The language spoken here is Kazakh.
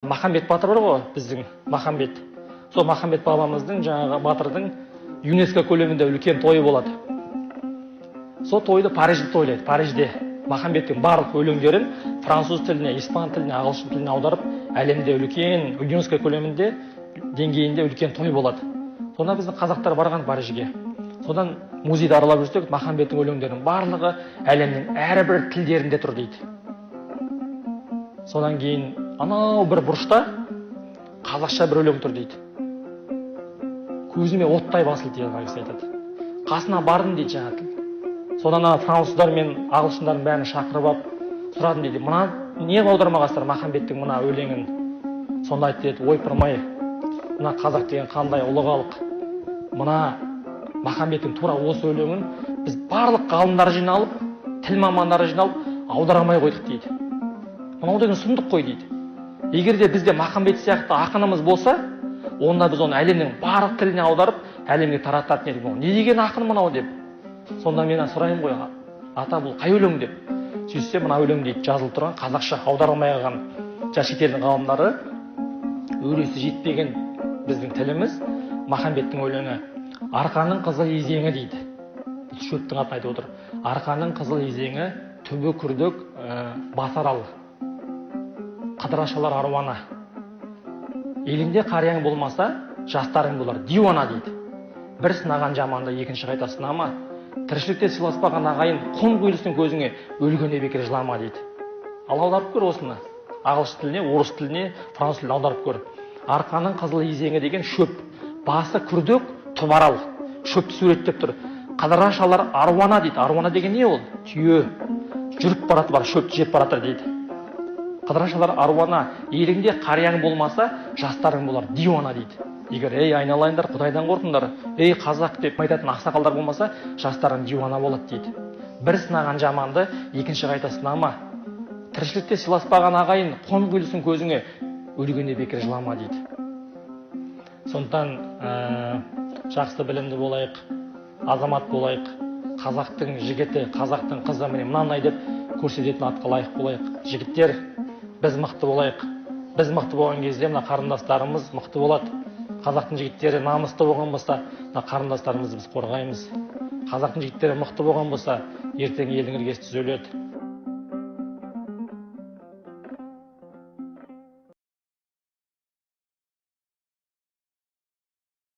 Махамбет батыр бар ғой, біздің Махамбет. Сол Махамбет бабамыздың, жаңағы батырдың ЮНЕСКО көлемінде үлкен тойы болады. Сол тойды Парижде тойлайды. Парижде Махамбеттің барлық өлеңдерін француз тіліне, испан тіліне, ағылшын тіліне аударып, әлемде үлкен ЮНЕСКО көлемінде деңгейінде үлкен той болады. Сонда біздің қазақтар барған Парижге. Содан музейді аралап жүрсек, Махамбеттің өлеңдерінің барлығы әлемнің әрбір тілдерінде тұр дейді. Содан кейін анау бір бұрышта қазақша бір өлең тұр дейді. Көзіме оттай басылды дейді, ана кісі айтады. Қасына бардым дейді жаңағы. Содан ана француздар мен ағылшындардың бәрін шақырып алып сұрадым дейді, мына не аудармағансыздар Махамбеттің мына өлеңін? Сонда айтты дейді, ойпырмай, мына қазақ деген қандай ұлы халық, мына Махамбеттің тура осы өлеңін біз барлық ғалымдар жиналып, тіл мамандары жиналып аудара алмай қойдық дейді. Мынау деген сұмдық қой дейді. Егер де бізде Махамбет сияқты ақынымыз болса, онда біз оны әлемнің барлық тіліне аударып, әлемге тарататын едік. Не деген ақын мынау деп. Сонда мен сұраймын ғой, ата, бұл қай өлең деп. Сөйтсе, мына өлең дейді, жазылып тұрған қазақша аударылмай қалған, жаңа шетелдің ғалымдары өресі жетпеген біздің тіліміз. Махамбеттің өлеңі «Арқаның қызыл изеңі» дейді. Бұл шөптің атын айтып отыр. Арқаның қызыл изеңі, түбі күрдік, басарал, қыдырашалар аруана, еліңде қарияң болмаса, жастарың болар диуана дейді. Бір сынаған жаманды екінші қайта сынама, тіршілікте сыйласпаған ағайын құм құйылсын көзіңе, өлгенде бекер жылама дейді. Ал аударып көр осыны ағылшын тіліне, орыс тіліне, француз тіліне аударып көр. Арқаның қызыл изеңі деген шөп, басы күрдек, түбі арал, шөпті суреттеп тұр. Қыдырашалар аруана дейді. Аруана деген не ол? Түйе жүріп барады, бар шөпті жеп баратыр дейді. Қыдырашалар аруана, еліңде қарияң болмаса, жастарың болар диуана дейді. Егер ей, айналайындар, құдайдан қорқыңдар, ей, қазақ деп айтатын ақсақалдар болмаса, жастарың диуана болады дейді. Бір сынаған жаманды екінші қайта сынама, тіршілікте сыйласпаған ағайын қон құйылсын көзіңе, өлгенде бекер жылама дейді. Сондықтан жақсы білімді болайық, азамат болайық, қазақтың жігіті, қазақтың қызы міне мынандай деп көрсететін атқа лайық болайық. Жігіттер, біз мықты болайық. Біз мықты болған кезде мына қарындастарымыз мықты болады. Қазақтың жігіттері намысты болған болса, мына қарындастарымызды біз қорғаймыз. Қазақтың жігіттері мықты болған болса, ертең елдің іргесі түзеледі.